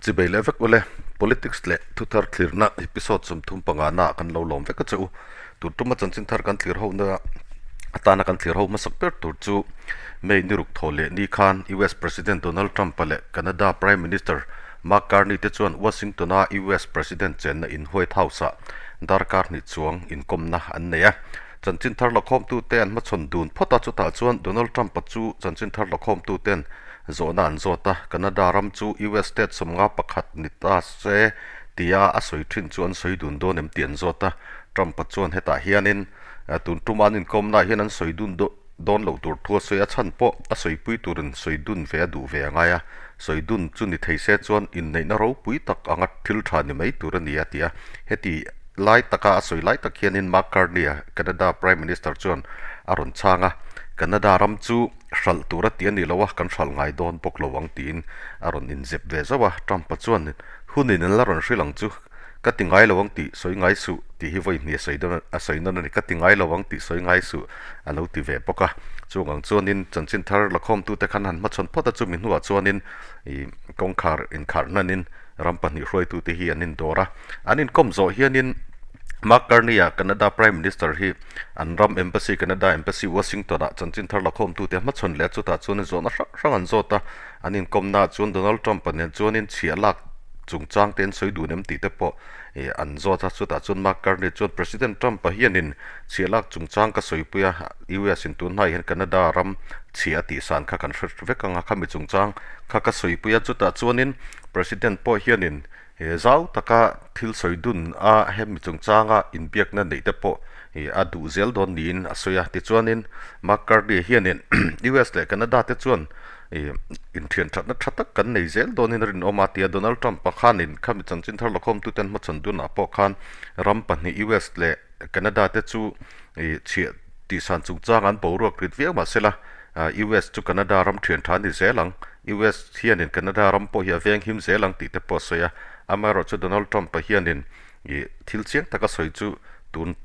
Chibei leh vek ule, Politics leh thuthar thlirna episode 35 naah kan lo lawm vek a che u. Tur tuma chanchin thar kan thlir ho na atana kan thlir ho hmasak ber tur chu May ni ruk thaw leh ni khan US President Donald Trump-a leh Canada Prime Minister Mark Carney te chuan Washington-a US President chenna in White House-ah darkar hnih chuang inkawmna an nei a. Chanchin thar lakhawmtute an hmachhawn dun phawt a, chutah chuan Donald Trump-a chu chanchin thar lakhawmtuten Zawhna an zawt a, Canada ram chu US state 51 ni ta se tia a sawi thin chu an sawi dun dawn em tih an zawt a. Trump-a chuan hetah hianin tun tuma an inkawmnaah hian an sawi dun dawn loh tur thu a sawi a, chhan pawh a sawipui turin sawi dun ve a duh ve a ngai a, sawi dun chu ni thei se chuan inneihna ropui tak anga thil tha ni mai tur a ni a ti a. Heti lai taka a sawi lai tak hianin Mark Carney-a Canada Prime Minister chuan a rawn chhang a, Canada ram chu hralh tur a ti a ni lo a, kan hralh ngai dawn bawk lo ang tiin a rawn inzep ve zauh a. Trump-a chuan, Hunin an la rawn hrilh ang chu, ka ti ngai lo ang tih sawi ngai suh tih hi vawi hnih a sawi dawn a sawi nawn a ni, ka ti ngai lo ang tih sawi ngai suh a lo ti ve bawk a. Chung ang chuanin chanchin thar lakhawmtute khan han hmachhawn phawt a, chumi hnuah chuanin ih kawngkhar inkharh hnanin ram pahnih hruaitute hi an indawr a. An inkawm zawh hianin Mark Carney-a Canada Prime Minister hi An ram Embassy, Canada Embassy, Washington ah chanchin thar lakhawmtute hmachhawn leh a chutah chuan zawhna hrang hrang an zawt a, an inkawmna ah chuan Donald Trump-a nen chuanin chhiah lak chungchang te an sawi dun em tih te pawh an zawt a, chutah chuan Mark Carney chuan President Trump-a hianin chhiah lak chungchang ka sawipui a, US in tun hnaiah hian Canada ram chhiah a tihsan kha kan hre vek ang a, khami chungchang kha ka sawipui a, chutah chuanin President pawh hianin He zau taka thil sawi dun a hemi chungchanga inbiakna neih te pawh a duh zel dawn niin a sawi a. Tichuanin Mark Carney hianin US leh Canada te chuan inthian thatna tha tak kan nei zel dawnin a rinawm a tia Donald Trump-a khanin khami chanchin thar lakhawmtuten hmachhawn dunah pawh khan ram pahnih US leh Canada te chu chhiah tihsan chungchanga an boruak rit viau mahsela US chu Canada ram thian tha a ni zel ang. US hianin Canada ram pawh hi a veng him zel ang tih te pawh a sawi a, amaherawhchu Donald Trump-a hianin ih thil chiang taka sawi chu tun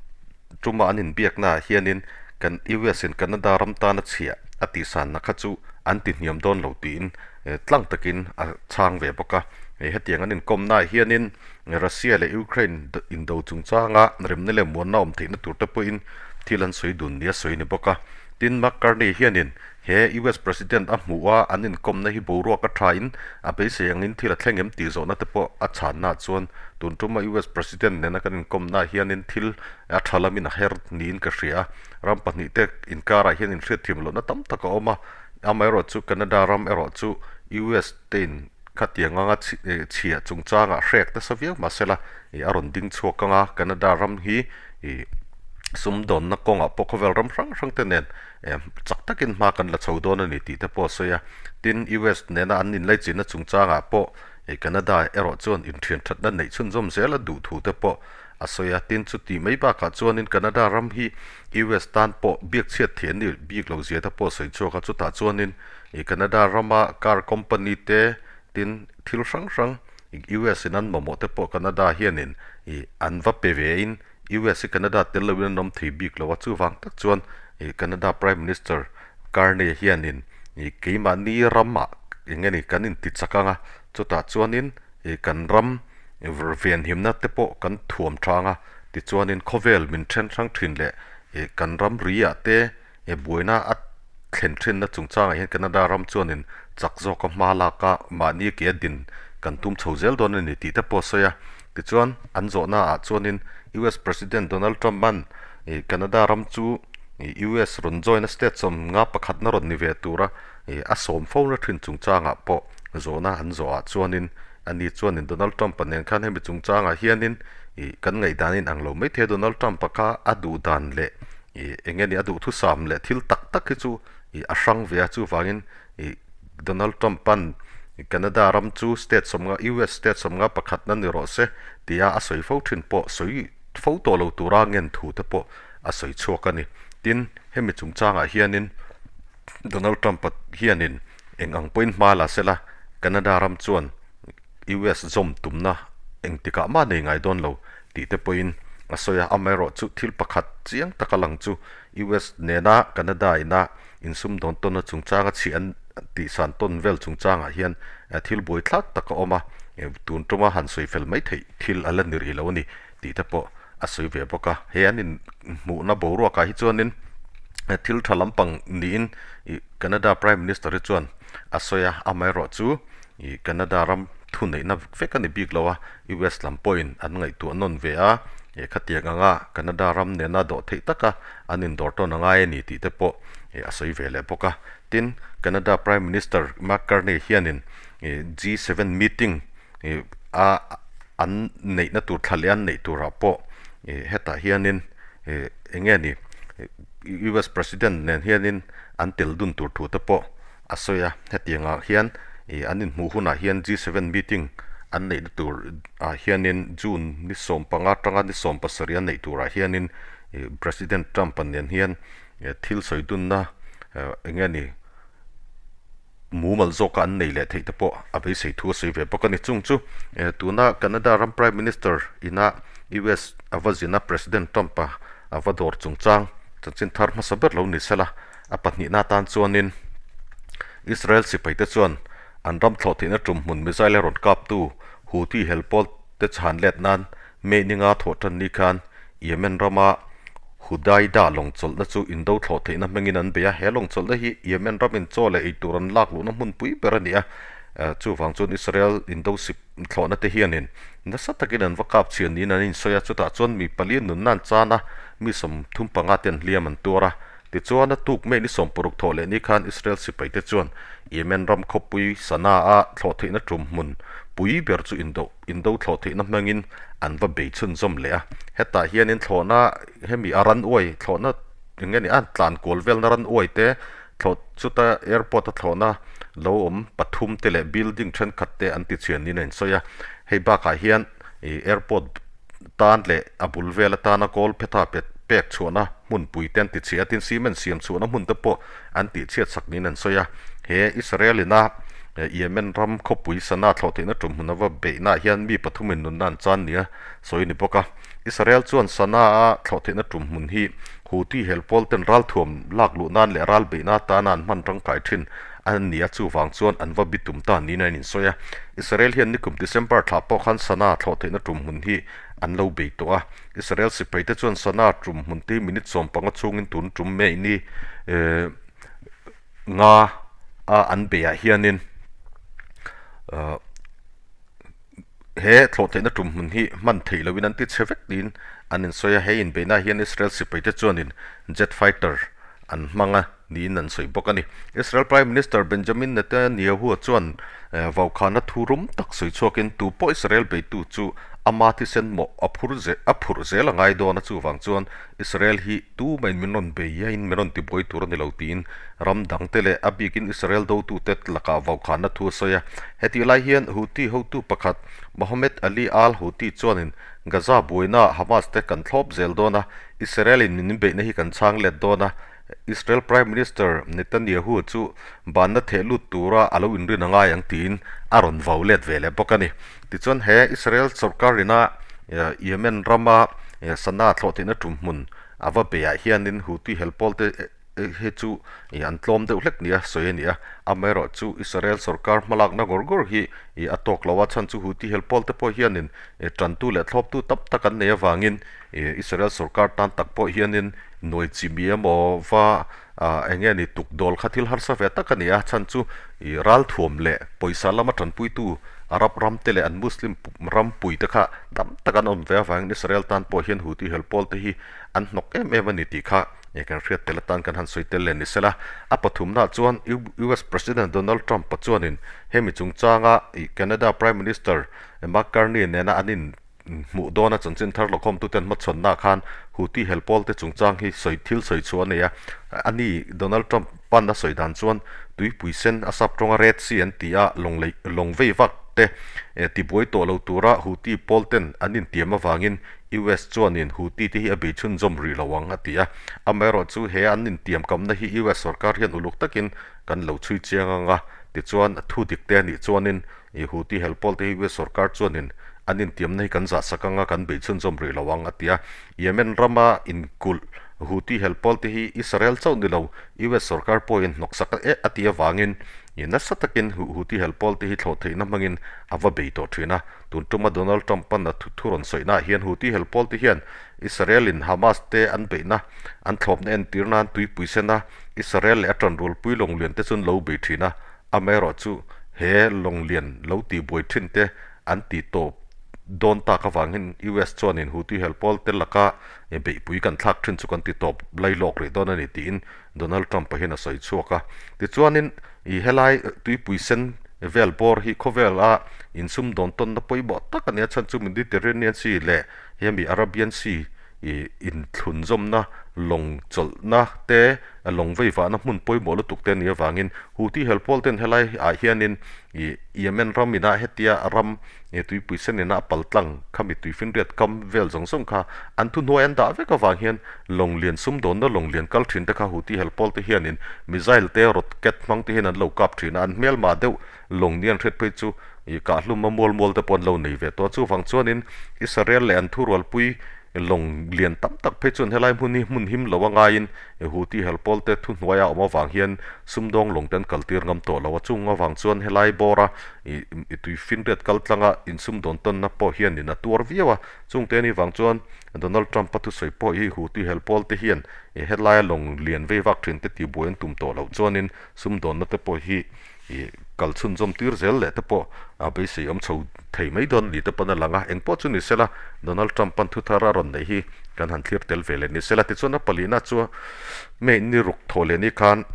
tuma an inbiaknaah hianin kan US-in Canada ram tana chhiah a tihsanna kha chu an ti hniam dawn lo tiin tlang takin a chhang ve bawk a. Hetiang an inkawmnaah hianin Russia leh Ukraine indo chungchanga remna leh muanna awm theihna tur te pawhin thil an sawi dun nia sawi a ni bawk a. Tin, Mark Carney hianin He US President a hmuh a, an inkawmna hi boruak a thain a beisei angin thil a thleng em tih zawhna te pawh a chhanna chuan tun tuma US President nena kan inkawmna hianin thil a tha lamin a her niin ka hria a, ram pahnih te inkarah hian inhriatthiam lohna tam tak a awm a, amaherawh chu Canada ram erawh chu US te in khatiang anga chhia chungchangah hrek nasa viau mahsela a rawn ding chhuak anga Canada ram hi sumdawnna kawngah pawh khawvel ram hrang hrang te nen Chak takin hma kan la chho dawn a ni tih te pawh a sawi a. Tin, US nena an inlaichinna chungchangah pawh Canada erawh chuan inthian thatna neih chhunzawm zel a duh thu te pawh a sawi a. Tin, chuti mai bakah chuanin Canada ram hi US tan pawh biak chhiat thei an ni bik lo zia te pawh a sawi chhuak a. Chutah chuanin Canada rama car company te, tin, thil hrang hrang US in an mamawh te pawh Canada hianin an va pe vein US hi Canada tel loin an awm thei bik lo a, chuvang tak chuan Canada Prime Minister Carney hianin keimahni ramah eng nge ni kan inti chak ang a, chutah chuanin kan ram venhimna te pawh kan thuam tha ang a, tichuanin khawvel min then hrang thin leh kan ram ri ah te buaina a thlen thinna chungchangah hian Canada ram chuanin chak zawka hma lak a, mahni ke a din kan tum chho zel dawn a ni tih te pawh a sawi a. Tichuan, an zawhna ah chuanin US President Donald Trump an Canada ram chu US rawn join a state 51 na rawn ni ve tura a sawm fo na thin chungchangah pawh zawhna an zawh ah chuanin ani chuanin Donald Trump a nen khan hemi chungchangah hianin kan ngaihdan in ang lo maithei a, Donald Trump a kha a duh dan leh eng nge ni a duhthusam leh thil tak tak hi chu a hrang ve a, chuvangin Donald Trump an Canada ram chu state 50, US state 51 na ni rawh se tia a sawi fo thin pawh sawi fo tawh lo tura ngen thu te pawh a sawi chhuak a ni. Tin, hemi chungchangah hianin Donald Trump hianin eng ang pawhin hma la sela Canada ram chuan US zawm tumna engtikah mah nei ngai dawn lo tih te pawhin a sawi a, amaherawhchu thil pakhat chiang taka lang chu US nena Canada ina insumdawn tawnna chungchanga chhi an tihsan tawn vel chungchangah hian thil buaithlak tak a awm a. Tun tuma han sawi fel mai theih thil a la ni rih lo a ni tih te pawh a sawi ve bawk a. He an inhmuhna boruakah hi chuanin thil tha lampang niin Canada Prime Minister hi chuan a sawi a, amaherawhchu Canada ram thuneihna vek a ni bik lo a, US lam pawhin an ngaihtuah nawn ve a, khatiang anga Canada ram nena dawh theih taka an indawr tawn a ngai a ni tih te pawh a sawi ve leh bawk a. Tin, Canada Prime Minister Mark Carney hianin G7 meeting a an neihna tur thla leh an neih turah pawh hetah hianin eng nge ni US President nen hianin an tel dun tur thu te pawh a sawi a. Hetiang ah hian an inhmuh hunah hian G7 meeting an neihna tur ah hianin June ni 15 atanga ni 17 an neih turah hianin President Trump-a nen hian thil sawi dunna eng nge ni mumal zawka an nei leh theih te pawh a beisei thu a sawi ve bawk a ni. Chung chu tuna Canada ram Prime Minister ina US a va zina President Trump-a a va dawr chungchang chanchin thar hmasa ber lo ni sela, a pahnihna atan chuanin Israel sipaite chuan an ram thlawh theihna tum hmun missile a rawn kaptu Houthi helpawl te chhan let nan May ninga thawh tan ni khan Yemen rama Hudaydah lawngchawlhna chu indo thlawh theihna hmangin an bei a, he lawngchawlhna hi Yemen ramin chaw leh eitur an lak luhna hmunpui ber a ni a, chuvang chuan Israel indo sip thlawhna te hianin nasa takin an va kap chhian niin an insawi a, chutah chuan mi pali nunna an chan a, mi 35 te an hliam an tuar a. Tichuan a tuk May ni 60 thawh leh ni khan Israel sipaite chuan Yemen ram khawpui Sanaa-a thlawh theihna tum hmun pui ber chu indo Indo thlawh theihna hmangin an va bei chhunzawm leh a, hetah hianin thlawhna hemi a ran uai thlawhna eng nge ni a tlan kual velna ran uai te thlawh chuta airport a thlawhna lo awm pathum te leh building thenkhat te an ti chhian niin a insawi a, hei bakah hian ih airport tan leh a bul vel atana kawl phetha pet pek chhuahna hmunpui te an ti chhia a, tin cement siam chhuahna hmun te pawh an tih chhiat sak niin an sawi a. He Israel ina Yemen ram khawpui Sanaa thlawh theihna tum hmun ava beihnaah hian mi pathumin nunna an chan nia sawi a ni bawk a. Israel chuan Sanaa thlawh theihna tum hmun hi Houthi helpawl ten ralthuam lak luh nan leh ral beihna atana an hman tangkai thin a ni a, chuvang chuan an va bitum ta niin an insawi a. Israel hian nikum December thlah pawh khan Sanaa thlawh theihna tum hmun hi an lo bei tawh a. Israel sipaite chuan Sanaa tum hmun te minute 15 chhungin tun tum May ni nga a an beiah hianin he thlawh theihna tum hmun hi hman theih lohin an ti chhe vek tiin an insawi a, he inbeihnaah hian Israel sipaite chuanin jet fighter an hmang a niin an sawi bawk a ni. Israel Prime Minister Benjamin Netanyahu chuan vaukhana thu rum tak sawi chhuakin tu pawh Israel beitu chu ama thisen mawh a phur a phurh zel a ngai dawn a, chuvang chuan Israel hi tu mahin min rawn bei hiain min rawn tibuai tur a ni lo tiin ram dangte leh a bikin Israel dotute lakah vaukhana thu a sawi a. Hetih lai hian Houthi hotu pakhat Mohammed Ali al-Houthi chuanin Gaza buainaah Hamas te kan thlawp zel dawn a, Israel-in min beihna hi kan chhang let dawn a, Israel Prime Minister Netanyahu chu banna theh lut tura a lo inrin a ngai ang tiin a rawn vau let ve leh bawk a ni. Tichuan he Israel sorkar ina Yemen rama Sanaa thlawh theihna tum hmun a va beiah hianin Houthi helpawl te hi chu an tlawm deuh hlek nia sawi a ni a, amaherawh chu Israel sorkar hmalakna ngawr ngawr hi a tawk lo a, chhan chu Houthi helpawl te pawh hianin tantu leh thlawptu tam tak an nei avangin Israel sorkar tan tak pawh hianin nuai chimi emaw va eng nge ni tukdawl kha thil harsa ve tak a ni a, chhan chu ralthuam leh pawisa lama tanpuitu Arab ram te leh an Muslim ram pui te kha tam tak an awm ve avangin Israel tan pawh hian Houthi helpawl te hi an hnawk em em a ni tih kha kan hriat tel atan kan han sawi tel leh ni sela. A pathumnaah chuan US President Donald Trump-a chuanin hemi chungchanga Canada Prime Minister Mark Carney nena an in Hmuh dawna chanchin thar lawkhawmtuten hmachhawnnaah khan Houthi helpawlte chungchang hi sawi thil sawi chhuah a nei a. A ni, Donald Trump pan a sawi dan chuan tuipui sen a sap tawnga Red Sea an ti a, lawng lei lawng vei vak te tibuai tawh lo tura Houthi pawlten an intiam avangin US chuanin Houthi te hi a bei chhunzawm rih lo ang a ti a. Amaherawhchu he an intiam kamna hi US sorkar hian uluk takin kan lo chhui chiang ang a, tichuan thu dik te a nih chuanin I Houthi helpawl te hi US sorkar chuanin an intiamna hi kan zah sak anga kan beih chhunzawm rih lo ang a ti a. Yemen rama inkulh Houthi helpawl te hi Israel chauh ni lo US sorkar pawhin hnawksak e a ti avangin Nasa takin Houthi hel pawl te hi thlawh theihna hmangin a va bei tawh thin a. Tun tuma Donald Trump-a'n a thu rawn sawihnaah hian Houthi hel pawl te hian Israel-in Hamas te an beihna an thlawpna entir nan tuipui sena Israel leh a tanrualpui lawnglian te chu an lo bei thin a, amaherawhchu he lawnglian lo tihbuai thin te an tih tawp dawn tak avangin US chuanin Houthi hel pawl te laka beihpui kan thlak thin chu kan ti tawp lailawk rih dawn a ni tiin Donald Trump-a hian a sawi chhuak a. Tichuanin ih helai tuipui sen vel bawr hi khawvela insumdawn tawnna pawimawh tak a ni a, chhan chu Mediterranean Sea leh hemi Arabian Sea ih inthlunzawmna lawng chawlhna te lawng veivahna hmun pawimawh lutuk te a nih avangin Houthi hel pawl ten helai ah hianin ih Yemen ram inah hetia ram He tuipui sen ina a pal tlang kha mi tuifinriat kam vel zawng zawng kha an thuhnuai an dah vek avang hian lawng lian sumdawnna lawng lian kal thin te kha Houthi hel pawl te hianin missile te rocket hmang te hian an lo kap thin a, an hmelmah deuh lawng ni an hriat phei chu ih kahhlum a mual mual te pawh an lo nei ve tawh a, chuvang chuanin Israel leh an thurualpui lawng lian tam tak phei chuan helai hmun hi hmun him lo a ngaiin Houthi hel pawl te thuhnuai a awm avang hian sumdawng lawng te an kaltir ngam tawh lo a, chung avang chuan helai bawra Ih tui finriat kal tlanga insumdawn tawnna pawh hianin a tuar viau a, chungte anih vang chuan Donald Trump-a thusawi pawh hi Houthi hel pawl te hian ih helaia lawng lian vei vak thin te tihbuai an tum tawh loh chuanin sumdawnna te pawh hi ih kal chhunzawm tir zel leh te pawh a beisei awm chho thei mai dawn ni te pawn a lang a, engpawh chu ni sela Donald Trump-a'n thuthar a rawn neih hi kan han thlir tel ve leh ni sela tichuan a palina chu May ni ruk thawh leh ni khan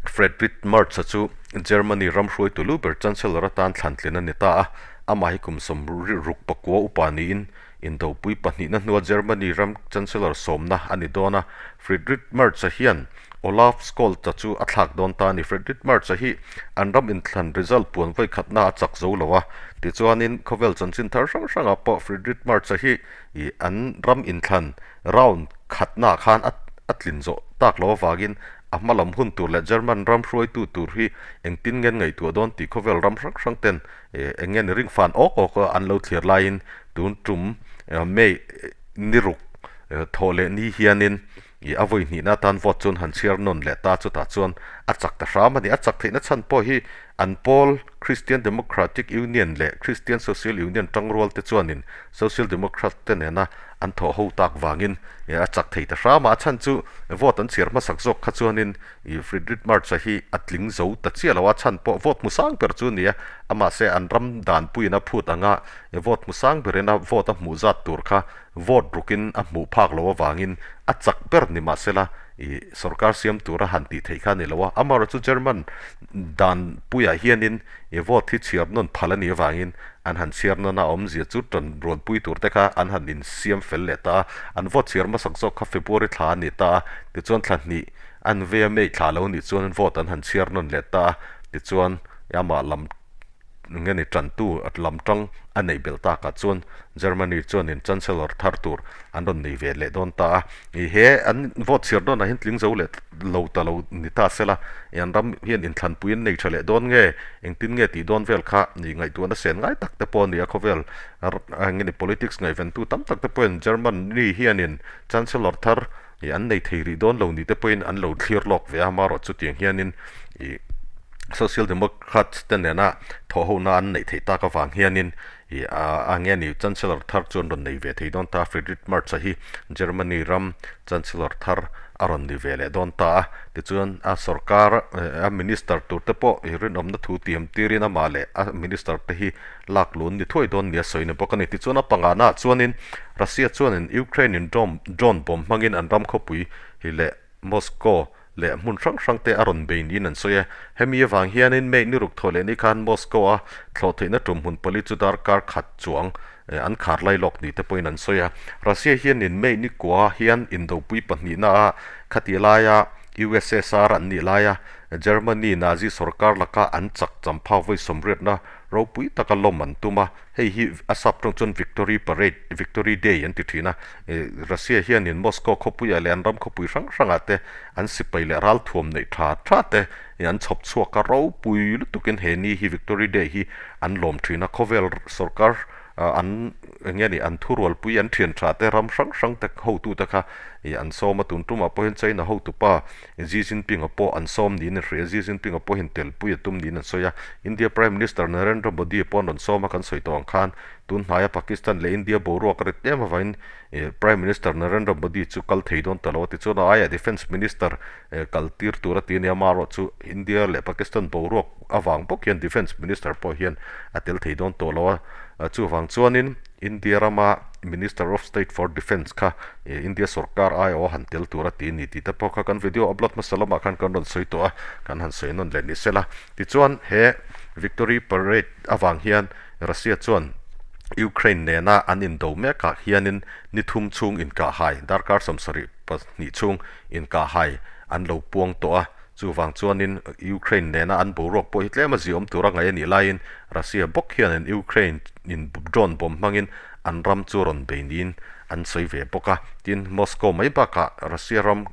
Friedrich Merz-a chu Germany ram hruaitu lu ber Chancellor atan thlantlin a ni ta a, amah hi kum 69 upa niin indopui pahnihna hnua Germany ram Chancellor sawmna a ni dawn a. Friedrich Merz-a hian Olaf Scholz-a chu a thlak dawn ta a ni. Friedrich Merz-a hi an ram inthlan result puan vawikhatna a chak zo lo a, tichuanin khawvel chanchin thar hrang hrangah pawh Friedrich Merz-a hi an ram inthlan round khatnaah khan a tlin zawh tak lo avangin A hma lam hun tur leh German ram hruaitu tur hi engtin nge ngaihtuah dawn tih khawvel ram hrang hrang ten eng nge ni ring fan awk awk a an lo thlir laiin tun tum May ni ruk thawh leh ni hianin a vawi hnihna atan vote chuan han chhiar nawn leh ta chutah chuan a chak ta hram a ni. A chak theihna chhan pawh hi an pawl Christian Democratic Union leh Christian Social Union tangrual te chuanin Social Democrat te nena an thawh ho tak vangin a chak thei ta hram a, a chhan chu vote an chhiar hmasak zawk kha chuanin ih Friedrich Merz-a hi a tling zo ta chiah lo a, chhan pawh vote hmu sang ber chu a ni a, amahse an ram danpuiin a phut anga vote hmu sang berin a vote a hmuh zat tur kha vote rukin a hmuh phak loh avangin a chak ber ni mahsela ih sorkar siam tura han tih theih kha a ni lo a, amaherawhchu German danpuiah hianin ih vote hi chhiar nawn phal a nih avangin An han chhiar nawn a awmzia chu tan ruanpui tur te kha an han insiam fel leh ta a, an vote chhiar hmasak zawk kha February thla a ni ta a, tichuan thla hnih an vei a May thla lo nih chuan vote an han chhiar nawn leh ta a, tichuan amah lam nge ni tantu lam tang a neih belh takah chuan Germany chuanin Chancellor thar tur an rawn nei ve leh dawn ta a, he an vote chhiar dawnah hian tling zo leh lo ta lo ni ta sela, an ram hian inthlanpui an nei tha leh dawn nge, engtin nge tih dawn vel kha nih ngaihtuahna sen ngai tak te pawh a ni a, khawvel eng nge ni politics ngaihventu tam tak te pawhin Germany hianin Chancellor thar ih an nei thei rih dawn lo ni te pawhin an lo thlir lawk ve a, amaherawh chutiang hianin ih Social Democrats te nena thawhhona an neih theih tak avang hianin Ih a nge ni Chancellor thar chu an rawn nei ve thei dawn ta a, Friedrich Merz-a hi Germany ram Chancellor thar a rawn ni ve leh dawn ta a, tichuan a sorkar a minister tur te pawh i rinawmna thu tiam tirin amah leh a minister te hi lak lun ni thuai dawn nia sawi ni bawk a ni. Tichuan a pangana ah chuanin Russia chuanin Ukraine in drone bomb hmangin an ram khawpui hi leh Moscow leh hmun hrang hrang te a rawn bei niin an sawi a. Hemi avang hianin May ni ruk thawh leh ni khan Moscow-a thlawh theihna tum hmun pali chu darkar khat chuang an khar lai lawk ni te pawhin an sawi a. Russia hianin May ni kua hian indopui pahnihna a khatih laia USSR an nih laia Germany Nazi sorkar laka an chak champha vawi sawmriatna ropui taka lawm an tum a. Hei hi a sap tawng chuan Victory Parade, Victory Day an ti thin a. Russia hianin Moscow khawpuiah leh an ram khawpui hrang hrangah te an sipai leh ralthuam neih tha tha te an chhawp chhuak a, ropui lutukin he ni hi Victory Day hi an lawm thin a. Khawvel sorkar An eng nge ni an thurualpui an thian tha te ram hrang hrang te hotute kha ih an sawm a, tun tumah pawh hian China hotupa Xi Jinping-a pawh an sawm niin an hria a, Xi Jinping-a pawhin telpui a tum niin an sawi a. India Prime Minister Narendra Modi pawh an rawn sawm a, kan sawi tawh ang khan tun hnaia Pakistan leh India boruak a rit em avangin ih Prime Minister Narendra Modi chu kal thei dawn ta lo a, tichuan a aiah Defence Minister kal tir tur a ti a ni a, amaherawh chu India leh Pakistan boruak avang bawk hian Defence Minister pawh hian a tel thei dawn tawh lo a, chuvang chuanin India rama Minister of State for Defence kha India sorkar aiawh a han tel tur a ti a ni tih te pawh kha kan video upload hmasa lamah khan kan rawn sawi tawh a, kan han sawi nawn leh ni sela. Tichuan he Victory Parade avang hian Russia chuan Ukraine nena an indo mekah hianin ni thum chhung inkahhai darkar 70 chhung inkahhai an lo puang tawh a, chuvang chuanin Ukraine nena an boruak pawh hi tlem a ziawm tura ngaih a nih laiin Russia bawk hianin Ukraine in drone bomb hmangin an ram chu rawn bei niin an sawi ve bawk a. Tin, Moscow mai bakah Russia ram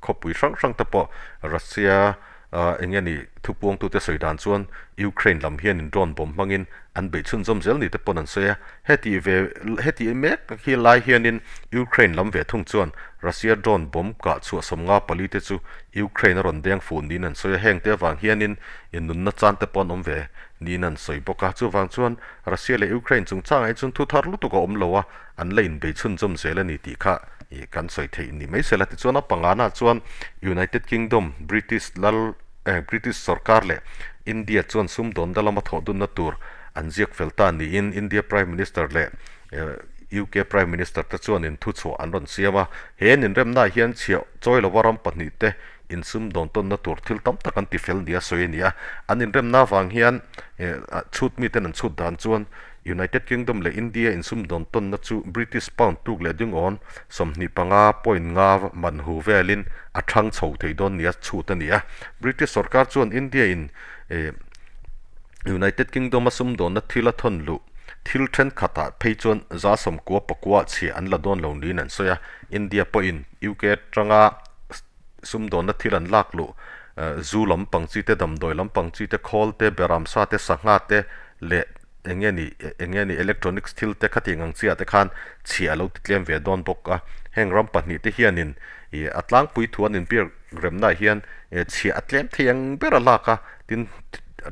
khawpui hrang hrang te pawh Russia eng nge ni thupuangtute sawi dan chuan Ukraine lam hianin drone bomb hmangin an beih chhunzawm zel ni te pawn an sawi a. Heti ve heti mek hi lai hianin Ukraine lam ve thung chuan Russia drone bomb kah chhuah 54 te chu Ukraine a rawn deng fuh niin an sawi a, heng te avang hianin nunna chan te pawh an awm ve niin an sawi bawk a. Chuvang chuan Russia leh Ukraine chungchangah hi chuan thu thar lutuk a awm lo a, an la inbei chhunzawm zel a ni tih kha kan sawi theih ni mai sela. Tichuan a pangana chuan United Kingdom, British lal British sorkar leh India chuan sumdawnna lama thawhdunna tur an ziak fel ta niin India Prime Minister leh UK Prime Minister te chuanin thuchhuah an rawn siam a. He ninremnaah hian chhiah chawi lova ram pahnihte insumdawn tawnna tur thil tam tak an ti fel nia sawi a ni a. An inremna avang hian chhut miten an chhut dan chuan United Kingdom leh India insumdawn tawnna chu British Pound tuk leh dingawn 25 point nga man hu velin a thang chho thei dawn nia chhut a ni a. British sorkar chuan India in United Kingdom a sumdawnna thil a thawn luh thil thenkhatah phei chuan 99% chhiah an la dawn lo niin an sawi a. India pawhin UK atanga sumdawnna thil an lak luh zu lampang chi te, damdawi lampang chi te, khawl te, beram sa te, sangha te leh eng nge ni eng nge ni electronics thil te khatiang ang chiah te khan chhiah a lo ti tlem ve dawn bawk a. Heng ram pahnih te hianin ih a tlangpui thu an inbiak remnaah hian chhiah a tlem thei ang ber a lak a, tin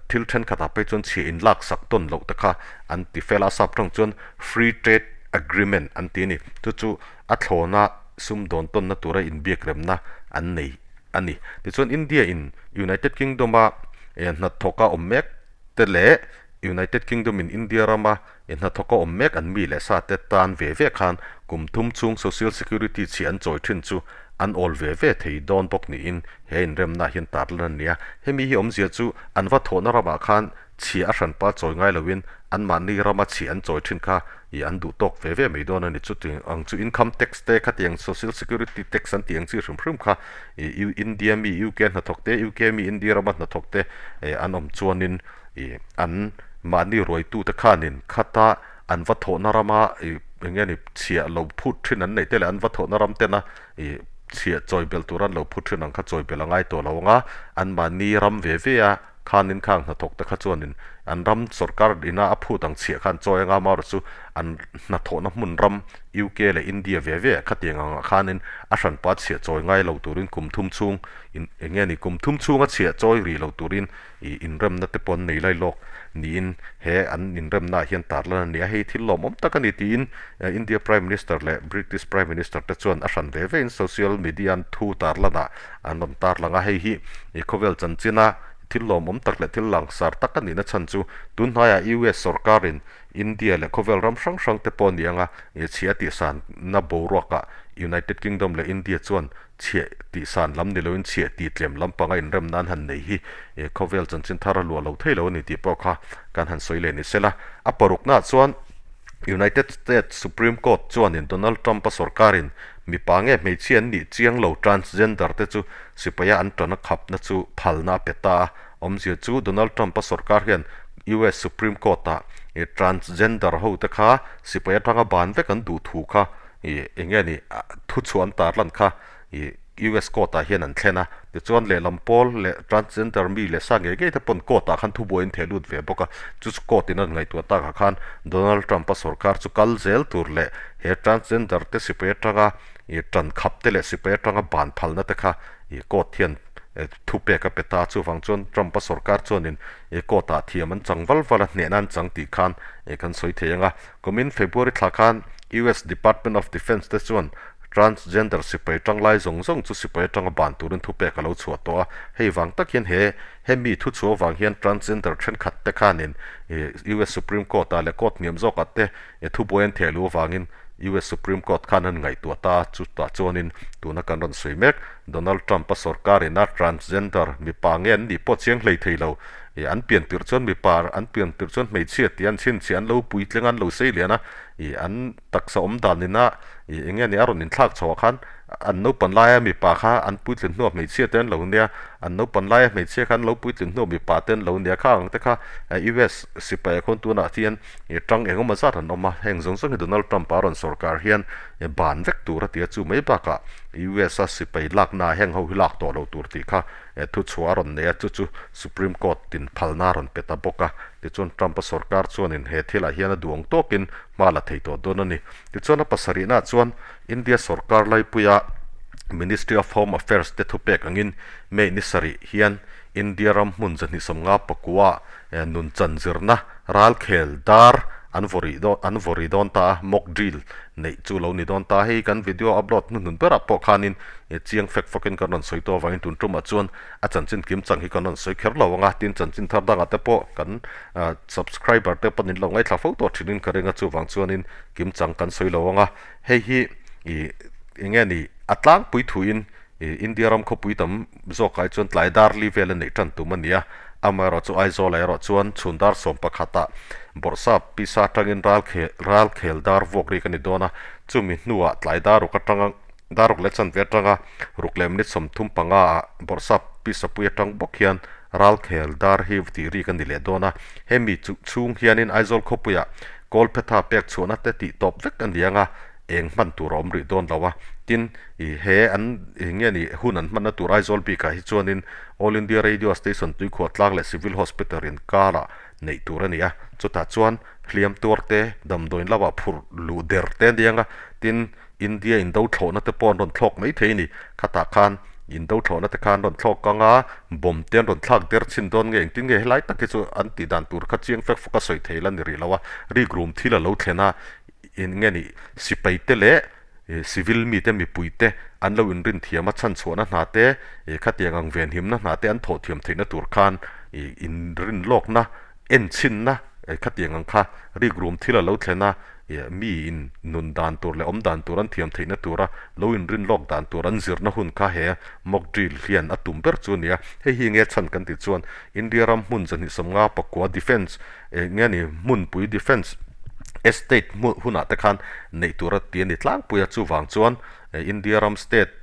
thil thenkhatah phei chuan chhiah in lak sak tawn loh te kha an ti fel a, sap tawng chuan free trade agreement an ti a ni. Chu chu a thlawna sumdawn tawnna tura inbiak remna an nei a ni. Tichuan India in United Kingdom a hnathawka awm mek te leh United Kingdom in India rama hnathawka awm mek an mi leh sa te tan ve ve khan kum thum chhung Social Security chhiah an chawi thin chu an awl ve ve thei dawn bawk niin he inremna hian tarlan a ni a. Hemi hi awmzia chu an va thawhna ramah khan chhiah a hranpa chawi ngai loin anmahni rama chhiah an chawi thin kha ih an duh tawk ve ve mai dawn a ni. Chutiang ang chu income tax te khatiang social security tax an tih ang chi hrim hrim kha ih India mi UK hnathawk te UK mi India rama hnathawk te an awm chuanin ih an mahni ruaitute khanin khata an va thawhna rama ih eng nge ni chhiah lo phut thin an neih te leh an va thawhna ram tena ih chhiah chawi belh tur an lo phut thin ang kha chawi belh a ngai tawh lo ang a, anmahni ram ve ve a khanin khang hnathawk te kha chuanin an ram sorkar ina a phut ang chhiah khan chawi anga amaherawhchu chu an hnathawhna hmun ram UK leh India ve ve ah khatiang angah khanin a hranpa chhiah chawi ngai lo turin kum thum chhung in eng nge ni kum thum chhunga chhiah chawi rih lo turin ih inremna te pawh an nei lai lawk niin he an inremna ah hian tarlan a ni a, hei thil lawmawm tak a ni tiin India Prime Minister leh British Prime Minister te chuan a hran ve vein social media an thu tarlan ah an rawn tarlang a, hei hi ih khawvel chanchina thil lawmawm tak leh thil langsar tak a nihna chhan chu tunhnaiah US sorkarin India leh khawvel ram hrang hrang te pawh a ni ang a, ih chhiah tihsanna boruakah United Kingdom leh India chuan chhiah tihsan lam ni loin chhiah tihtlem lampanga inremna an han nei hi ih khawvel chanchin thar a luah lo thei lo a ni tih pawh kha kan han sawi leh ni sela. A paruknaah chuan United States Supreme Court chuanin Donald Trump-a sorkarin mipa nge hmeichhia an nih chiang lo transgender te chu sipaia an tana khapna chu phalna a pe ta a. Awmzia chu Donald Trump-a sorkar hian US Supreme Court-ah transgender ho te kha sipai atanga ban vek an duh thu kha ih eng nge ni thuchhuah an tarlan kha ih. US court ah hian an thlen a, tichuan lehlam pawl leh transgender mi leh sa ngei ngei te pawn court ah khan thubuai an theh lut ve bawk a, chu chu court in an ngaihtuah takah khan Donald Trump a sorkar chu kal zel tur leh he transgender te sipai atanga ih tan khap te leh sipai atanga ban phalna te kha ih court hian thupek a pe ta a, chuvang chuan Trump a sorkar chuanin ih court ah thiam an chang val val a, hnehna an chang tih khan ih kan sawi thei ang a. Kumin February thla khan US Department of Defense te chuan transgender sipai tanglai zawng zawng chu sipai atanga ban turin thupek a lo chhuah tawh a. Hei vang tak hian he hemi thuchhuah vang hian transgender thenkhat te khanin US Supreme Court ah leh court hniam zawkah te thubuai an theh luh avangin US Supreme Court khan an ngaihtuah ta a. Chutah chuanin tuna kan rawn sawi mek Donald Trump-a sorkar ina transgender mipa nge an nih pawh chiang hlei thei lo. Ih an pian tirh chuan mipa an pian tirh chuan hmeichhia tih an chhinchhiah an lo puitling a an lo sei lian a, ih an taksa awm dan ina ih eng nge ni a rawn inthlak chhoh ah khan an naupan laia mipa kha an puitlin hnuah hmeichhia te an lo nia, an naupan laia hmeichhia kha an lo puitlin hnuah mipa te an lo nia kha ang te kha US sipai ah khawn tunah hian ih tang eng emaw zat an awm a, heng zawng zawng hi Donald Trump a rawn sawrkar hian ban vek tur a ti a, chu mai bakah US a sipai lakna ah heng ho hi lak tawh lo tur tih kha Thuchhuah a rawn nei a, chu chu Supreme Court tin phalna a rawn pe ta bawk a. Tichuan Trump-a sorkar chuanin he thilah hian a duang tawkin hma la thei tawh dawn a ni. Tichuan a pasarihnaah chuan India sorkar laipuia Ministry of Home Affairs te thupek angin May ni sarih hian India ram hmun zahnih 50 pakua nunchan zirna ralkhel dar an vaw rih dawn an vaw ri dawn ta a, mock drill neih chu lo ni dawn ta. Hei kan video upload hnuhnun berah pawh khanin chiang fek fawkin kan rawn sawi tawh avangin tun tumah chuan a chanchin kim chang hi kan rawn sawi kher lo ang a, tin chanchin thar dangah te pawh kan subscriber te pawh nin lo ngaithla fo tawh thinin ka ring a, chuvang chuanin kim chang kan sawi lo ang a, hei hi ih eng nge ni a tlangpui thuin ih India ram khawpui tam zawkah hi chuan tlai dar li vel a neih tan tum a ni a, amaherawh chu Aizawl ah erawh chuan chhun dar sawm pakhatah bawrhsap pisa atangin ral khel ral khel dar vuak rik a ni dawn a, chumi hnuah tlai dar ruk atanga Dar ruk leh chanve atanga ruk leh minute 35 ah bawrhsap pisapui atang bawk hian ralkhel dar hi tih rik a ni leh dawn a. Hemi chu chhung hianin Aizawl khawpuiah Kawlphetha pek chhuahna te tih tawp vek a ni ang a, eng hman tur a awm rih dawn lo a. Tin, ih he an eng nge ni hun an hmanna tur Aizawl bikah hi chuanin All India Radio Station Tuikhuah tlang leh Civil Hospital inkarah neih tur a ni a. Chutah chuan hliam tuar te, damdawiin lamah phurh luh der te a ni ang a. Tin, India indo thlawhna te pawh an rawn thlawk mai thei a ni. Khatah khan indo thlawhna te khan an rawn thlawk ang a, bomb te an rawn thlak der chhin dawn nge engtin nge helai tak hi chu an tih dan tur kha chiang fek fawk a sawi thei la ni rih lo a. Rikrum thil a lo thlen a, eng nge ni sipai te leh civil mite mipui te an lo inrin thiam a, chhanchhuahna hna te khatiang ang venhimna hna te an thawh thiam theihna tur khan inrin lawkna enchhinna khatiang ang kha rikrum thil a lo thlen a. Mi in nun dan tur leh awm dan tur an thiam theihna tura lo inrin lawk dan tur an zirna hun kha he mock drill hian a tum ber chu a ni a. Hei hi nge chhan kan tih chuan India ram hmun 250 pakua defence nge ni hmunpui defence estate hunah te khan neih tur a ti a ni tlangpui a, chuvang chuan India ram state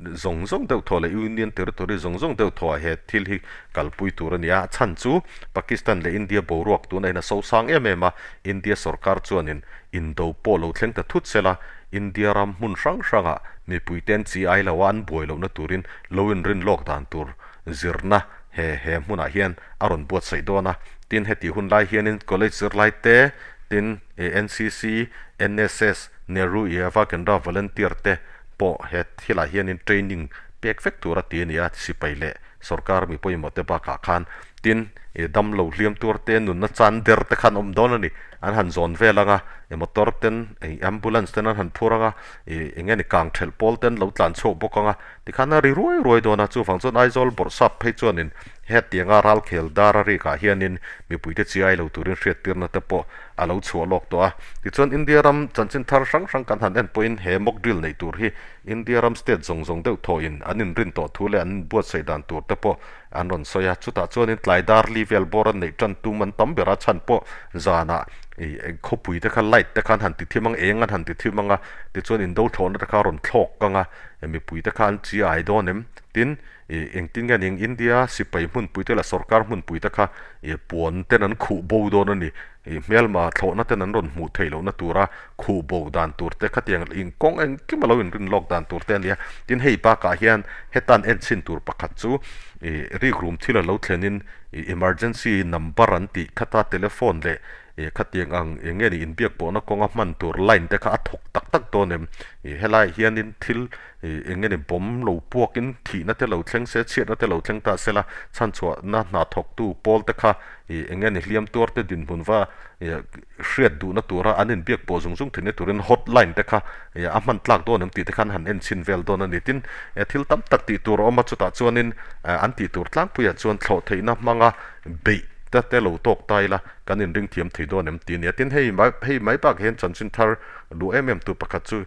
zawng zawng deuh thaw leh Union Territory zawng zawng deuh thaw ah he thil hi kalpui tur a ni a, a chhan chu Pakistan leh India boruak tun a in a sosang em em a, India sorkar chuanin indo pawh lo thleng ta thut sela, India ram hmun hrang hrangah mipuite an chi ai lo a, an buai lohna turin lo inrin lawk dan tur zirna he he hmunah hian a rawn buatsaih dawn a, tin heti hun lai hianin college zirlai te, tin NCC, NSS, Nehru Yuva Kendra volunteer te pawh he thilah hianin training pek vek tur a ti a ni a, sipai leh sorkar mi pawimawh te bakah khan tin ih damlo hliam tur te nunna chan der te khan awm dawn a ni, an han zawn vel ang a, ih motor ten ih ambulance ten an han phur ang a, ih eng nge ni kang thelh pawl ten lo tlan chhuak bawk ang a, tikhan a ri ruai ruai dawn a, chuvang chuan Aizawl bawrhsap phei chuanin hetianga ralkhel dar a rikah hianin mipuite chiai lo turin hriattirna te pawh a lo chhuah lawk tawh a. Tichuan India ram chanchin thar hrang hrang kan han en pawhin he mock drill neih tur hi India ram state zawng zawng deuh thawhin an inrin tawh thu leh an buatsaih dan tur te pawh an rawn sawi a. Chutah chuanin tlai dar li vel bawr an neih tan tum an tam ber a, chhan pawh zanah Ih khawpui te kha light te kha an han ti thim ang eng an han ti thim ang a tichuan indo thlawhna te kha a rawn thlawk kang a mipui te kha an chi ai dawn em tin ih engtin nge ning India sipai hmunpui te leh sorkar hmunpui te kha ih puan ten an khuh bo dawn a ni ih hmelma thlawhna ten an rawn hmuh theih lohna tura khuh bo dan tur te khatiang ih kawng engkim a lo inrin lawk dan tur te a ni a tin hei bakah hian hetan enchhin tur pakhat chu ih rikrum thil a lo thlenin ih emergency number an tih khata telephone leh Ih khatiang ang eng nge ni inbiak pawhna kawnga hman tur line te kha a thawk tak tak dawn em? Ih helaiah hianin thil ih eng nge ni bomb lo puakin thihna te lo thleng se chhiatna te lo thleng ta sela chhanchhuahna hna thawktu pawl te kha ih eng nge ni hliam tuar te dinhmun va ih hriat duhna tura an inbiak pawh zung zung theihna turin hotline te kha ih a hman tlak dawn em tih te khan han en chhin vel dawn a ni. Tin, thil tam tak tih tur a awm a chutah chuanin an tih tur tlangpuiah chuan thlawh theihna hmanga beih te te lo tawk ta ila kan inring thiam thei dawn em tih a ni a. Tin, hei mai hei mai bakah hian chanchin thar luh em em tu pakhat chu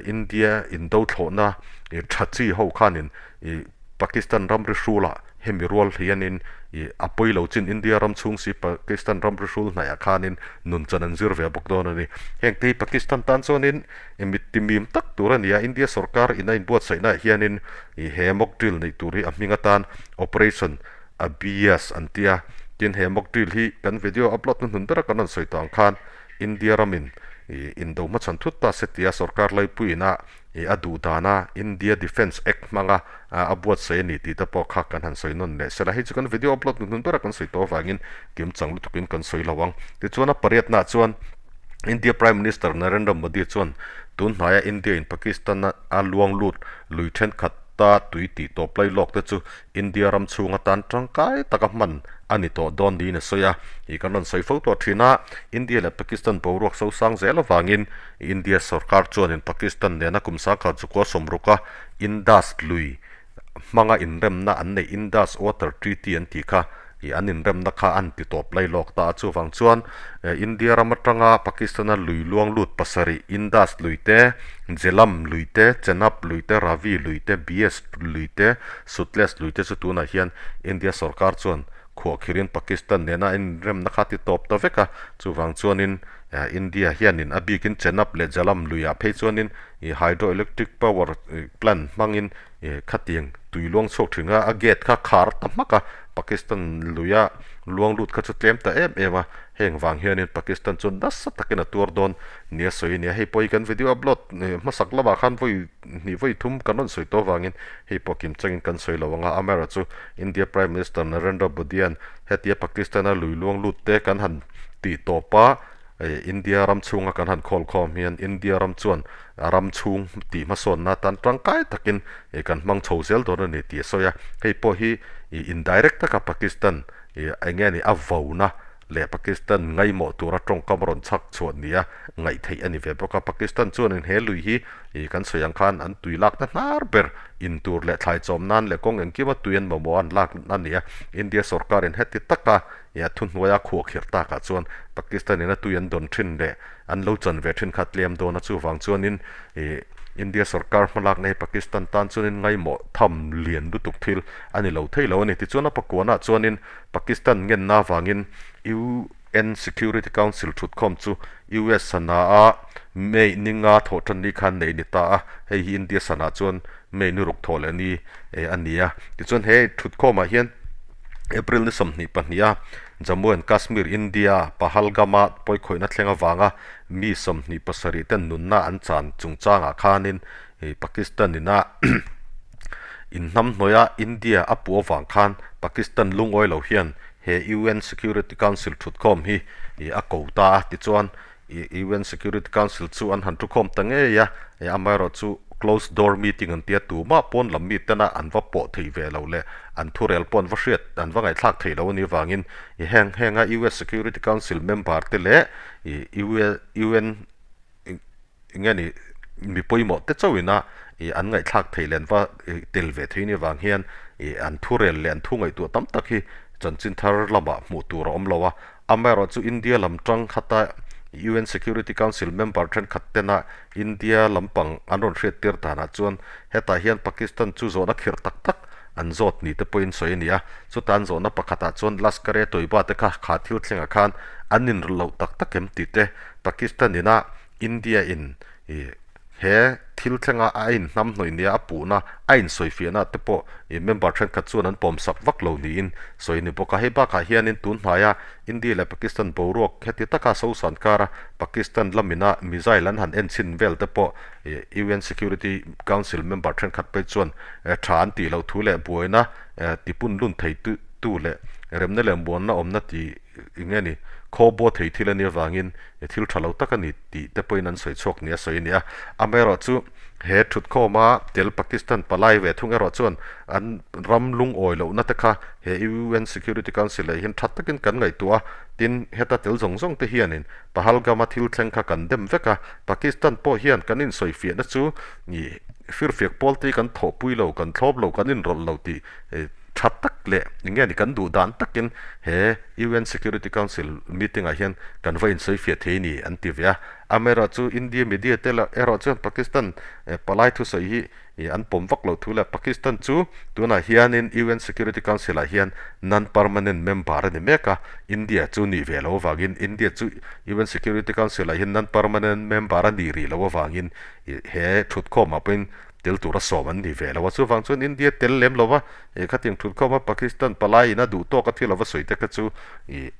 India indo thlawhna tha chi ho khanin ih Pakistan ramri hrulah hemi rual hianin ih a pawi lo chin India ram chhung si Pakistan ramri hrul hnaihah khanin nun chan an zir ve bawk dawn a ni. Heng te hi Pakistan tan chuanin mit timim tak tur a ni a, India sorkar in a inbuatsaihnaah hianin ih he mock drill neih tur hi a hming atan Operation Abhias an ti a, tin he mock drill hi kan video upload na hnun bera kan rawn sawi tawh ang khan India ramin ih indo hmachhan thut ta se tia sorkar laipuiin a ih a duh dana India Defence Act hmanga a buatsaih a ni tih te pawh kha kan han sawi nawn leh sela hei chu kan video upload na hnun bera kan sawi tawh avangin kim chang lutukin kan sawi lo ang. Tichuan a pariatnaah chuan India Prime Minister Narendra Modi chuan tun hnaia India in Pakistan a luang lut lui thenkhat ta tui tih tawp lai lawk te chu India ram chhung atan tangkai taka hman a ni tawh dawn niin a sawi a. Ih kan rawn sawi fo tawh thin a, India leh Pakistan boruak sosang zel avangin India sorkar chuanin Pakistan nena kum sangkhat zukua sawmruka Indus lui hmanga inremna an neih Indus Water Treaty an tih kha ih an inremna kha an ti tawp lai lawk ta a. Chuvang chuan India ram atanga Pakistan-a lui luang lut pasarih Indus lui te, Jhelum lui te, Chenab lui te, Ravi lui te, Bias lui te, Sutlej lui te chu tunah hian India sorkar chuan khuahkhirin Pakistan nena inremna kha ti tawp ta vek a. Chuvang chuanin India hianin a bikin Chenab leh Jhelum luiah phei chuanin hydroelectric power plant hmangin Khatiang tui luang chhuak thin kha a gate kha khar ta hmak a, Pakistan luia luang lut kha chu tlem ta em em a, heng vang hianin Pakistan chu nasa takin a tuar dawn nia sawi a nia. Hei pawh hi kan video upload hmasak lamah khan vawi hnih vawi thum kan rawn sawi tawh avangin hei pawh kim changin kan sawi lo ang a, amaherawhchu India Prime Minister Narendra Modi-a'n hetia Pakistan-a lui luang lut te kan han tih tawp a, India ram chhunga kan han khawl khawm hian India ram chuan a ram chhung tih hmasawnna atan tangkai takin kan hmang chho zel dawn a ni tih a sawi a. Hei pawh hi indirect taka Pakistan eng nge ni a vona leh Pakistan ngaimawh tura tawngkam rawn chhak chhuah nia ngaih theih a ni ve bawk a. Pakistan chuanin he lui hi kan sawi ang khan an tui lakna hnar ber in tur leh thlai chawm nan leh kawng engkima tui an mamawh an lak a ni a. India sorkarin heti taka Ia thuhnuaia khuahkhirh takah chuan Pakistan in a tui an dawn thin leh an lo chan ve thin kha tlem dawn a, chuvang chuanin ih India sorkar hmalakna hi Pakistan tan chuanin ngaimawh tham lian lutuk thil a ni lo thei lo a ni. Tichuan a pakuanah chuanin Pakistan ngenna avangin UN Security Council thutkhawm chu US sana a May ninga thawh tan ni khan neih ni ta a, hei hi India sana chuan May ni ruk thawh leh ni a ni a. Tichuan he thutkhawmah hian April ni 22 a Jammu and Kashmir, India, Pahalgam-a pawikhawihna thleng avanga mi 27 ten nunna an chan chungchangah khanin Pakistan ina inhnamhnawih a India a puh avang khan Pakistan lungawi lo hian he UN Security Council thutkhawm hi a ko ta a. Tichuan UN Security Council chu an han thukhawm ta ngei a, amaherawh chu closed door meeting an tia tumah pawn lam mi tena an va pawh thei ve lo leh an thurel pawh an va hriat an va ngaihthlak thei lo a nih avangin heng henga US Security Council member te leh UN Enge ni mi pawimawh te chauhin a ih an ngaihthlak theih leh an va tel ve theih ni avang hian ih an thurel leh an thu ngaihtuah tam tak hi chanchin thar lamah hmuh tur a awm lo a. Amaherawh chu India lam tang khata UN Security Council member thenkhat tena India lampang an rawn hriattir danah chuan hetah hian Pakistan chu zawhna khirh tak tak an zawt ni te pawhin sawi a ni a. Chuta an zawhna pakhatah chuan Lashkar-e-Toiba te kha kha thil thlengah khan an inrawlh loh tak tak em tih te Pakistan ina India in ih he thil thlenga a inhnamhnawih nia a puhna a insawifiahna te pawh ih member thenkhat chuan an pawmsak vak lo niin sawi a ni bawk a. Hei bakah hianin tun hnaia India leh Pakistan boruak heti taka sosan kara Pakistan lamina missile an han enchhin vel te pawh ih UN Security Council member thenkhat phei chuan tha an tih loh thu leh buaina tipun lun thei tu leh remna leh muanna awmna tih eng nge ni khawbaw thei thil a nih avangin thil tha lo tak a ni tih te pawhin an sawi chhuak nia sawi a ni a. Amaherawhchu he thutkhawma tel Pakistan palai ve thung erawh chuan an ram lungawi lohna te kha he UN Security Council ah hian tha takin kan ngaihtuah a, tin heta tel zawng zawng te hianin Pahalgam-a thil thleng kha kan dem vek a, Pakistan pawh hian kan insawifiahna chu firfiak pawl te hi kan thawhpui lo, kan thlawp lo, kan inrawlh lo tih tha tak leh eng nge ni kan duh dan takin he UN Security Council meeting ah hian kan va insawifiah thei a ni an ti ve a. Amaherawhchu India media te lah erawh chuan Pakistan palai thusawi hi an pawm vak loh thu leh Pakistan chu tunah hianin UN Security Council ah hian non-permanent member a ni mek a, India chu nih ve loh avangin India chu UN Security Council ah hian non-permanent member a nih rih loh avangin he thutkhawmah pawhin tel tura sawm an ni ve lo a, chuvang chuan India tel lem lo va, ih khatiang thutkhawma Pakistan palai in a duh tawk a thil a va sawi te kha chu ih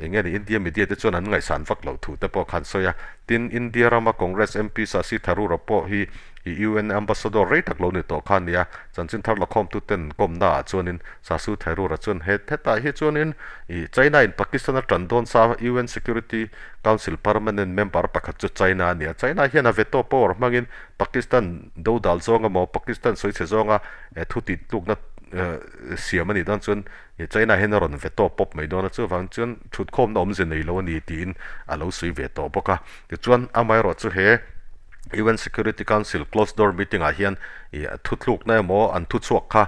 eng nge ni India media te chuan an ngaihsan vak loh thu te pawh khan sawi a, tin India rama Congress MP Shashi Tharoor-a pawh hi ih UN ambassador rei tak lo ni tawh kha a ni a, chanchin thar lakhawmtu ten kawmna ah chuanin Shashi Tharoor-a chuan he hetah hi chuanin ih China in Pakistan a tan dawn sa UN Security Council permanent member pakhat chu China a ni a, China hian a veto power hmangin Pakistan dodal zawng emaw Pakistan sawichhe zawnga thu tih tlukna siam a nih dawn chuan China hian a rawn ve tawp pawp mai dawn a, chuvang chuan thutkhawmna awmze nei lo a ni tiin a lo sawi ve tawh bawk a. Tichuan amaherawhchu he UN Security Council closed door meeting ah hian thutlukna emaw an thuchhuak kha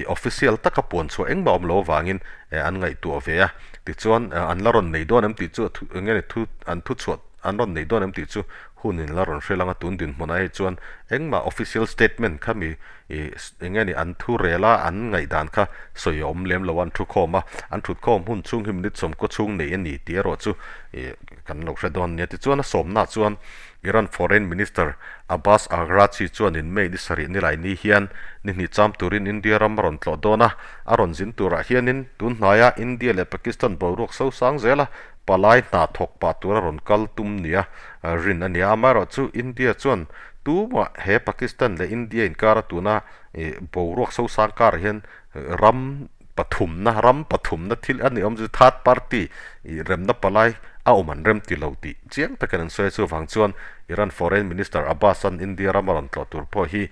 official taka puan chhuah engmah awm lo avangin an ngaihtuah ve a, tichuan an la rawn nei dawn em tih chu eng nge ni thu an thuchhuah an rawn nei dawn em tih chu hun in la rawn hre lang a, tun dinhmunah hei chuan engmah official statement kha mi ih eng nge ni an thu rel a, an ngaihdan kha sawi a awm lem lo a, an thu khawm a, an thut khawm hun chhung hi minute sawmkaw chhung nei a ni tih erawh chu ih kan lo hre dawn nia. Tichuan a sawmna chuan Iran Foreign Minister Abbas Araghchi chuanin May ni sarih nilai ni hian ni hnih cham turin India ram a rawn tlawh dawn a, a rawn zin turah hianin tun hnaia India leh Pakistan boruak sosang zela Palai hna thawk pah tura rawn kal tum nia rin a ni a, amaherawhchu India chuan tumah he Pakistan leh India inkara tuna boruak sosang karah hian ram pathumna ram pathumna thil a ni awm chu third party remna palai a awm an rem ti lo tih chiang takin an sawi a, chuvang chuan Iran Foreign Minister Abbas an India rama rawn tlawh tur pawh hi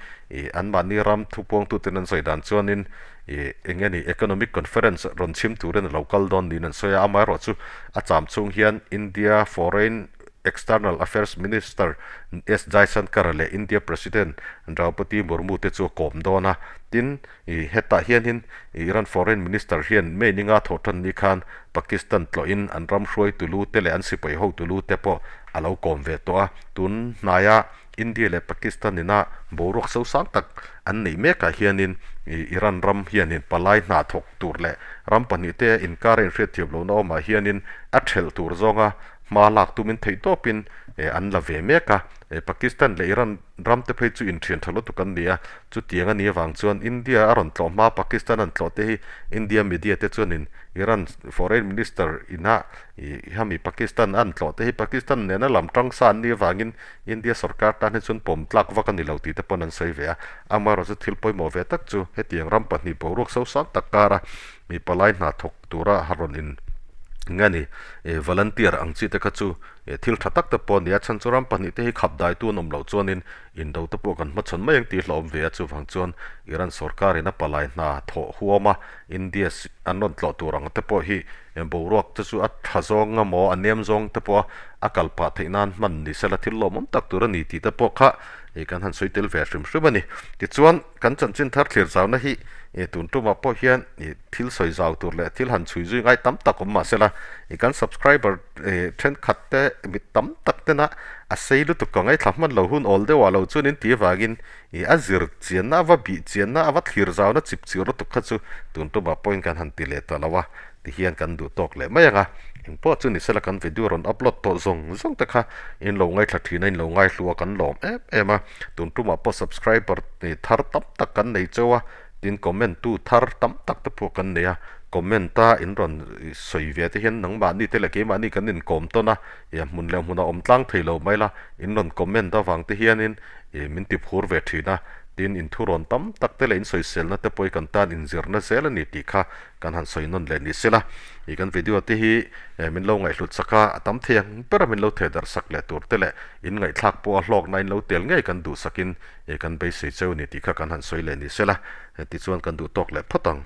anmahni ram thupuangtuten an sawi dan chuanin Ih, eng nge ni, Economic Conference rawn chhim turin a lo kal dawn niin an sawi a, amaherawhchu a cham chhung hian India Foreign External Affairs Minister S Jaishankar leh India President Draupadi Murmu te chu a kawm dawn a. Tin, ih, hetah hianin Iran Foreign Minister hian May ninga thawh tan ni khan Pakistan tlawhin an ram hruaitu lu te leh an sipai hotu lu te pawh a lo kawm ve tawh a, tun hnaia India leh Pakistan ina boruak sosang tak an neih mekah hianin Iran ram hianin palai hna thawk tur leh ram pahnihte inkar a inhriatthiam lohna awmah hianin a thelh tur zawnga hma lak tumin theihtawpin an la ve mek a. Pakistan leh Iran ram te phei chu inthian tha lutuk an ni a, chutiang a nih avang chuan India a rawn tlawh hma Pakistan an tlawh te hi India media te chuanin Iran foreign minister ina hemi Pakistan an tlawh te hi Pakistan nena lam tang sa an nih avangin India sorkar tan hi chuan pawm tlak vak a ni lo tih te pawn an sawi ve a, amaherawhchu thil pawimawh ve tak chu hetiang ram pahnih boruak sosang tak kara mi palai hna thawk tura ha rawn in nge ni volunteer ang chi te kha chu thil tha tak te pawh a ni a, chhan chu ram pahnih te hi khap daitu an awm loh chuanin indo te pawh kan hmachhawn mai ang tih hlauhawm ve a, chuvang chuan Iran sorkarin a palai hna thawh huam a India an rawn tlawh tur ang te pawh hi boruak te chu a tha zawng emaw a nem zawng te pawh a kal pah theih nan hman ni sela thil lawmawm tak tur a ni tih te pawh kha kan han sawi tel ve hrim hrim a ni. Tichuan kan chanchin thar thlir zauna hi Ih tun tumah pawh hian ih thil sawi zau tur leh thil han chhui zui ngai tam tak awm mah sela ih kan subscriber ih thenkhat te mit tam tak tena a sei lutuk ka ngaithla hman lo hun awl deuh ah lo chuan in tih avangin ih a zir chianna a va bih chianna a va thlir zauna chip chir lutuk kha chu tun tumah pawhin kan han ti leh ta lo a ti hian kan duh tawk leh mai ang a, engpawh chu ni sela kan video rawn upload tawh zawng zawng te kha in lo ngaithla thin a in lo ngaihlu a kan lawm em em a, tun tumah pawh subscriber thar tam tak kan nei cheu a, tin comment tu thar tam tak te pawh kan nei a, comment a in rawn sawi ve te hian nangmahni te leh keimahni kan inkawm tawn a, ih a hmun leh hmun a awm tlang thei lo mai la, in rawn comment avang te hianin ih min ti phur ve thin a, tin in thurawn tam tak te leh in sawiselna te pawh hi kan tan inzirna zel a ni tih kha Kan han sawi nawn leh ni sela, ih kan video te hi min lo ngaihhlut sak a, a tam thei ang ber a min lo theh darh sak leh tur te leh in ngaihthlak pawh a hlawkna in lo tel ngei kan duh sakin ih kan beisei cheu ni tih kha kan han sawi leh ni sela, tichuan kan duh tawk leh phawt ang.